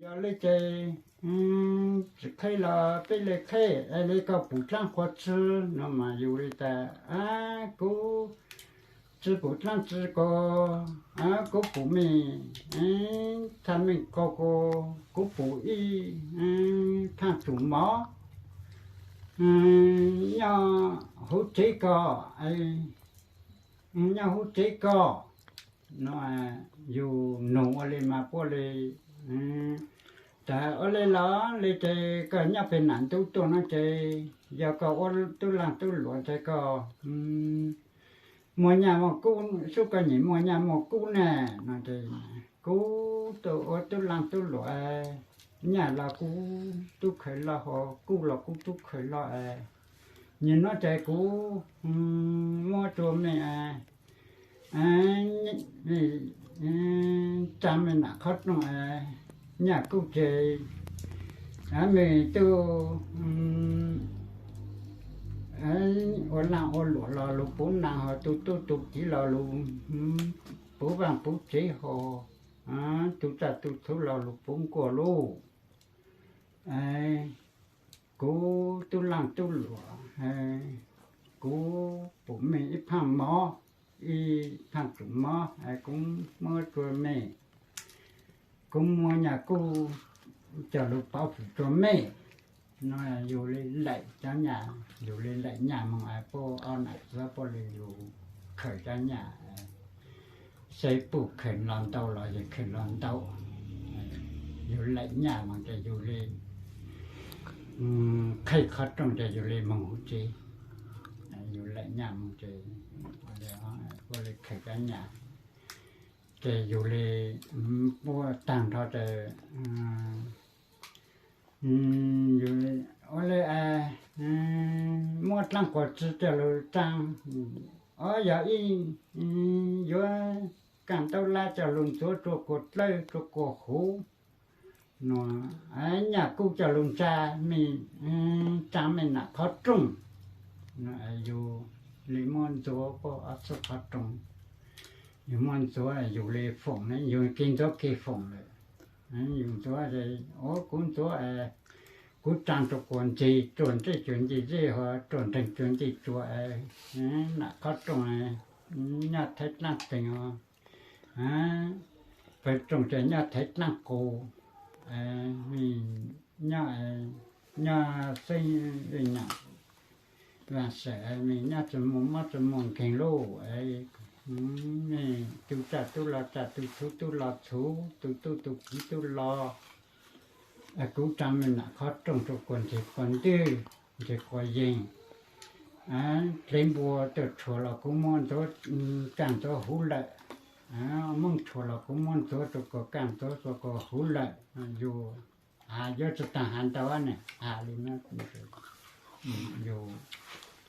Yog li ces tsis qheb los peb li qheb es li koj pum dlaab qhua tsi no mas yus li tas, kuv tsi pum dlaab tsi ko, kuv pum mej thaaj mej qau ko, kuv pum ib phaaj tsum mov nyob huv tsev ko, nyob huv tsev ko no. Yus nug ua li mas puab li tas, ua li los li ces koj nyob peg nam ntub tuaj no ces yog koj ua tub laag tub luam ces koj muaj nyaj muaj kub, sub koj nyiam muaj nyaj muaj kub ne no. Kuv tuaj ua tub laag tub luam, nyaj los kuv tub khaws loj, ho kub los kuv tub khaws loj, nyem no ces kuv muab rua mej tsaa mej nam qhov rooj, nyaj kuj ces mej tub ua laag ua luam los lug puv naag, ho tu tub tu kiv los lug puv vaaj puv tsev, ho tu tsaj tu txhuv los lug puv nkuaj lauj. Kuv tub laag tub luam, kuv pum mej ib phaaj mov, ib phaaj tsum mov, kuv muab rua mej, kuv muaj nyaj kuj coj lug pauv pum rua mej no. Yus li laim cov nyaj, yus li laim nyaj moog, puab ob nam txiv puab li yus khaws cov nyaj, seb puj khaws los ntau los yawg khaws los ntau. Yus laim nyaj moog ces yus li qheb qhov rooj ces yus li moog huv tsev. Yus laim nyaj moog ces puab li khaws cov nyaj, ces yus li puab taag nrho ces ua li muab dlaab quas tsi coj lug tsaa, o yog ib yuav kaaj ntaub lab coj lug ntxuav rua kuas dlawb rua kuas huv no, nyaj kuj coj lug ntsaa mej, tsaa mej nam qhov rooj. Yus li muab ntxuav puab ob txhub qhov rooj, yus muab ntxuav yus li foom ne, yus kev ntxuav kev foom lawm. Yus ntxuav, o kuv ntxuav, kuv tsaa rua kuas ntseg, ruam ntsej tsuas ntseg zeb, ho ruam nreeg tsuas ntseg tsuas, nam qhov rooj, nyaj thaiv dlaab teeg, pawg rooj ces nyaj thaiv dlaab qus, nyob, nyob xeeb nyam vaaj sawm, nyob tsi muaj mob tsi muaj nkeeg lauj. Mej tu tsaj tub los tsaj, tu txhuv tub los txhuv, tu tub tu kiv tub los, kuv tsaa mej nam qhov rooj rua kuas ntseg quas ntwj, ntseg quas yeeg. Dlev npua tuaj rhuav los kuv muab ntxuav kaaj ntxuav huv lawm. Moob rhuav los kuv muab ntxuav rua kuas kaaj ntxuav rua kuas huv lawm. Yus has yuav tsi taag has ntau ne, has li no, yus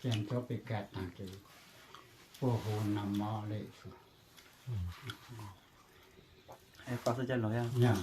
ca ntxuav pes kag taag ces puab hu noj mov li xwb. Yog